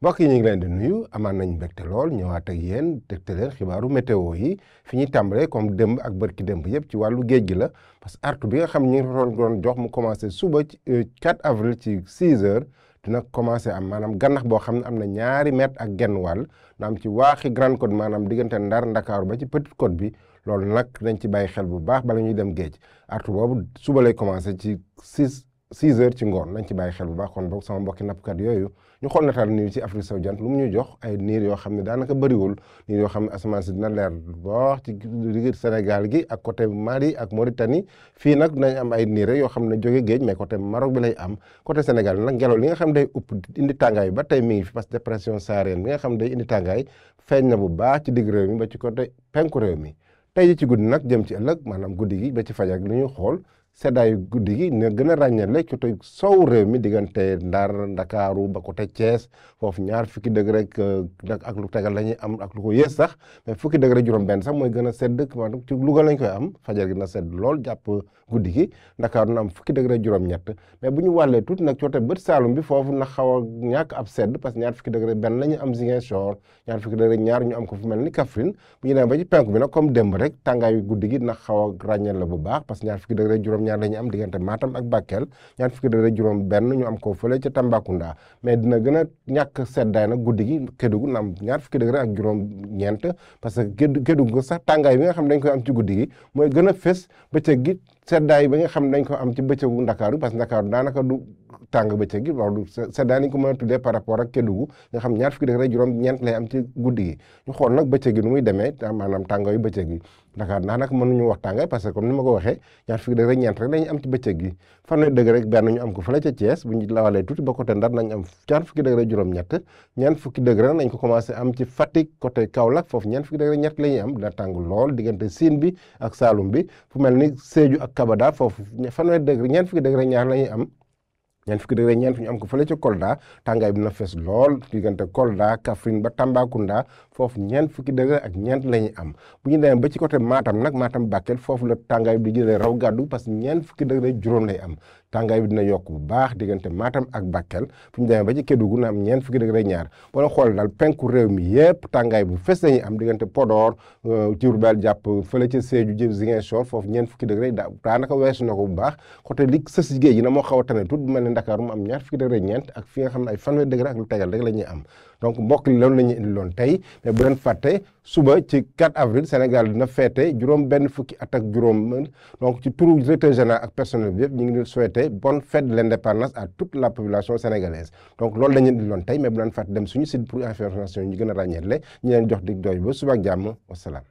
mbokk yi ñu ngi leen di nuyu amaan nañ mbégte lool ñëwaat ak yéen dégte leen xibaaru météo yi fi ñuy tàmbalee comme démb ak bërki démb yëpp ci wàllu géej gi la parce que artu bi nga xam ñi ngi doon jox mu commencé suba ci 4 avril ci 6 heures dina commencé am maanaam gannax boo xam ne am na 2 mètres ak genn wàll na am ci waaxi Grande Côte maanaam diggante Ndar Ndakaaru ba ci Petite Côte bi loolu nag dañ ci bàyyi xel bu baax bala ñuy dem géej artu boobu suba lay commencé ci 6 heures ci ngoon nañ ci bàyyi xel bu baax kon boog sama mbokki nappkat yooyu ñu xool nataal niir ci Afrique sowu jant lu mu ñu jox ay niir yoo xam ne daanaka bëriwul niir yoo xam ne asamaan si dina leer boo ci digg Sénégal gi ak côté Mali ak Mauritanie fii nag dinañ am ay niir yoo xam ne jóge géej mais côté Maroc bi lay am côté Sénégal nag ngelaw li nga xam day upp indi tàngaay ba tey mi ngi fi parce que dépression saharienne bi nga xam day indi tàngaay feeñ na bu baax ci digg réew mi ba ci côté penku réew mi tey ji ci guddi nag jëm ci ëllëg maanaam guddi gi ba ci fajar lu ñuy xool seddaayu guddi gi ne gën a ràññale ci côté sow réew mi diggante Ndar Ndakaaru ba côté Thiès foofu 20 degré ak lu tegal la ñuy am ak lu ko yées sax mais 10 degré juróom-benn sax mooy gën a sedd maanaam ci Louga lañ koy am fajar gi na sedd lool jàpp guddi gi Ndakaaru na am 10 degré juróom-ñett mais bu ñu wàllee tuuti nag ci côté bët Saalum bi foofu na xaw a ñàkk ab sedd parce que 20 degré benn la ñu am Ziguinchor 20 degré ñaar ñu am ko fu mel ni Kaffrine bu ñu demee ba ci penku bi nag comme démb rek tàngaayu guddi gi na xaw a ràññal la bu baax parce que 20 degré juróom-ñaar la ñu am diggante Matam ak Bakel 20 degré juróom benn ñu am ko fële ca Tambacounda mais dina gën a ñàkk seddaay nag guddi gi Kédougou na am 20 degré ak juróom-ñeent parce que Kédougou sax tàngaay bi nga xam dañ koy am ci guddi gi mooy gën a fës bëccëg gi seddaay bi nga xam dañ ko am ci bëccëgu Ndakaaru parce que Ndakaaru daanaka du tàng bëccëg gi loolu seddaay nañ ko mën a tuddee par rapport ak Kédougou nga xam 20 degré juróom-ñeent lay am ci guddi gi ñu xool nag bëccëg gi nu muy demee maanaam tàngaayu bëccëg gi Dakar daanaka mënuñu wax tàngaay parce que comme ni ma ko waxee 20 degré ñeent rek lañu am ci bëccëg gi 30 degré rek benn ñu am ko fële ca Thiès bu ñu lawalee tuuti ba côté Ndar nañ am 20 degré juróom-ñett 20 degré nañ ko commencé am ci Fatick côté Kaolack foofu 20 degré ñett la ñuy am dina tàng lool diggante Sine bi ak Saloum bi fu mel ni Sédhiou ak Kabada foofu 20 degré 20 degré ñaar la ñuy am 20 degré ñeent ñu am ko fële ca Kolda tàngaay bi na fees lool diggante Kolda Kaffrine ba Tambacounda foofu 20 degré ak ñeent la ñuy am bu ñu demee ba ci côté Matam nag Matam Bakel foofu la tàngaay bi di jëlee raw gàddu parce que 20 degré juróom lay am tàngaay bi dina yokk bu baax diggante Matam ak Bakel fu ñu demee ba ci Kédougou na am 20 degré ñaar wala xool daal penku réew mi yëpp tàngaay bu fees la ñuy am diggante Podor Diourbel jàpp fële ca Sédhiou jëm Ziguinchor foofu 20 degré daanaka weesu na ko bu baax côté li sës si géej gi na moo xaw a tane tuuti mel ni Dakar mu am 20 degré ñeent ak fi nga xam ne ay 30 degré ak lu tegal rek la ñuy am donc mbokk li loolu la ñuy indi loon tey mais bu leen fàtte suba ci 4 avril Sénégal dina feete juróom benn fukki at ak juróom donc ci turu directeur général ak personnel bi yëpp ñu ngi leen souhaiter bonne fête de l'indépendance à toute la population sénégalaise donc loolu la ñuy indi loon tey mais bu leen fàtte dem suñu site pour information ñu gën a ràññeetle ñu leen jox dig doy ba suba ak jàmm wasalaam